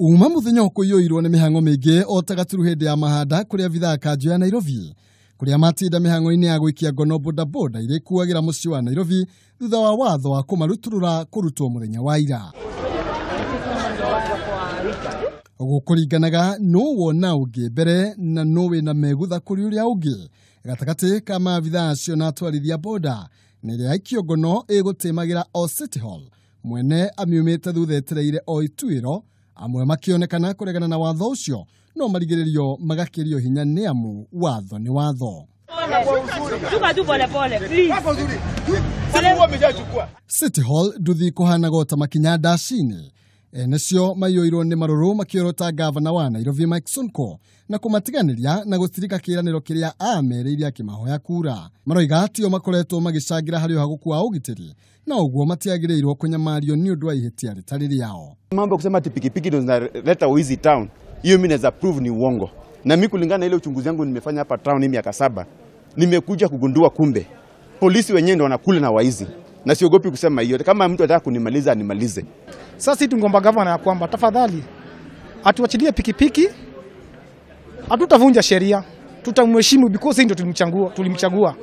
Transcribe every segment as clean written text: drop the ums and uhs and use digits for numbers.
Uma muthenya ũkũiyũirwo nĩ mĩhang'o mĩingĩ o ta gaturu hĩndĩ ya mahanda kũrĩa abithaa kanjũ ya Nairobi kũrĩa matinda mĩhang'o-inĩ ya gũikia ngono bodaboda iria ikuagĩra mũciĩ wa Nairobi thutha wa watho wa kũmarutũrũra kũrutwo mũthenya wa ira. Gũkũringanaga nũ wona ũngĩ mbere na nũ wĩna megutha kũrĩ ũrĩa ũngĩ gatagatĩ ka maabithaa acio na atwarithia boda na ĩrĩa yaikio ngono ĩgũtĩmagĩra o City Hall mwene amiumĩte thutha etereire o ituĩro amwe makĩonekana kũregana na watho ũcio no marigĩrĩrio magakĩrio hinya nĩ amu watho nĩ watho. City Hall nduthi kũhanaga o ta makinya ndaci-inĩ ene cio maiyũirwo nĩ marũrũ makĩorota gavana wa Nairobi Mike Sonko na kũmatiganĩria na gũtirika kĩĩranĩro kĩrĩa amerĩire akĩmahoya kura. Maroiga tio makoretwo magĩcangĩra harĩ ũhagũku wa ũgitĩri na ũguo matiagĩrĩirwo kũnyamario nĩ ũndũ wa ihĩtia rĩtarĩ rĩao. Mambo kusema ati pikipiki ndio zinaleta wizi town, hiyo mimi naweza prove ni uongo. Na mimi kulingana na ile uchunguzi yangu nimefanya hapa town hii miaka 7, nimekuja kugundua kumbe polisi wenyewe ndio wanakula na waizi. Na siogopi kusema hiyo. Kama mtu anataka kunimaliza animalize. Sasa sisi tungomba gavana ya kwamba tafadhali atuachilie pikipiki, hatutavunja sheria, tutamheshimu because ndio tulimchagua.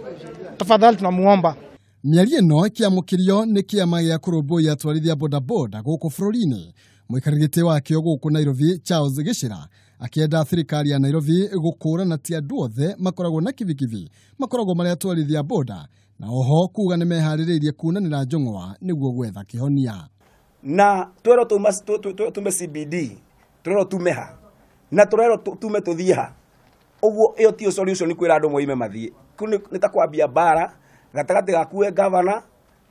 Tafadhali tunamuomba. Mĩario ĩno ĩkĩamũkĩrio nĩ kĩama gĩa kũrũmbũiya atwarithia bodaboda gũkũ bũrũri-inĩ. Mũikarĩri gĩtĩ wakĩo gũkũ Nairobi Charles Gĩcĩra akĩenda thirikari ya Nairobi gũkũrana ti andũ othe makoragwo na kibikibi makoragwo marĩ atwarithia boda na oho kuga nĩ meharĩrĩirie kunanĩra njũng'wa nĩguo gwetha kĩhonia. Na twero tume CBD twero tume ha na twero tume tuthie ha uguo iyo tio solution kwira andu moime mathie ni ta kwambia bara gatagati gaku we governor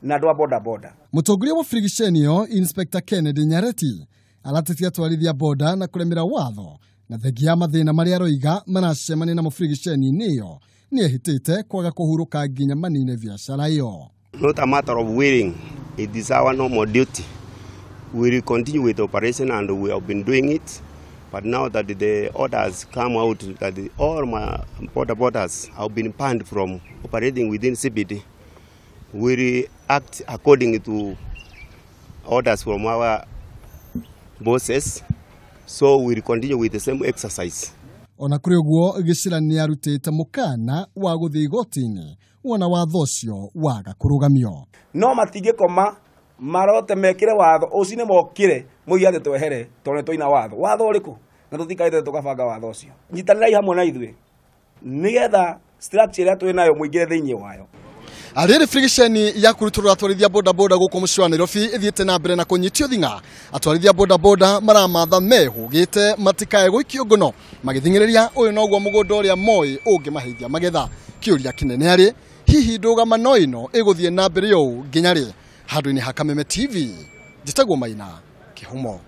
na andu a boda boda. Mũtongoria wa birigiceni ĩyo Inspector Kennedy Nyareti aratetia atwarithia boda na kũremera watho na thengia ya mathĩna marĩa aroiga maracemania namo birigiceni-inĩ ĩyo nĩ ehĩtĩte kwaga kũhurũka nginya manine biacara ĩyo. Not a matter of willing, it is our normal duty. We will continue with the operation and we have been doing it, but now that the orders come out that all my border borders have been banned from operating within CBD, we will act according to orders from our bosses, so we will continue with the same exercise. Ona kũrĩ ũguo Gĩcĩra nĩ arutĩte mũkana wa gũthiĩ igoti-inĩ wona watho ũcio waga kũrũgamio. No matingĩkoma marote mekire watho ũcio nĩ mokire mũiye atĩ twehere tondũ tũina watho. Watho ũrĩkũ? Na tũtikarĩte tũkabanga watho ũcio. Nyitanĩrai hamwe na ithuĩ nĩgetha structure ĩrĩa twĩ nayo mũingĩre thĩinĩ wayo. Arĩrĩ birigiceni ya kũrutũrũra atwarithia bodaboda gũkũ mũciĩ wa Nairobi ĩthiĩte na mbere na kũnyitio thing'a. Atwarithia bodaboda maramatha mehũgĩte matikae gũikio ngono magĩthing'ĩrĩria ũyũ noguo mũgũnda ũrĩa moĩ ũngĩmaheithia magetha. Kĩũria kĩnene arĩ hihi ndũgamano ĩno ĩgũthiĩ na mbere ũũ nginya rĩ? Handũ-inĩ ha Kameme TV njĩtagwo Maina Kĩhumo.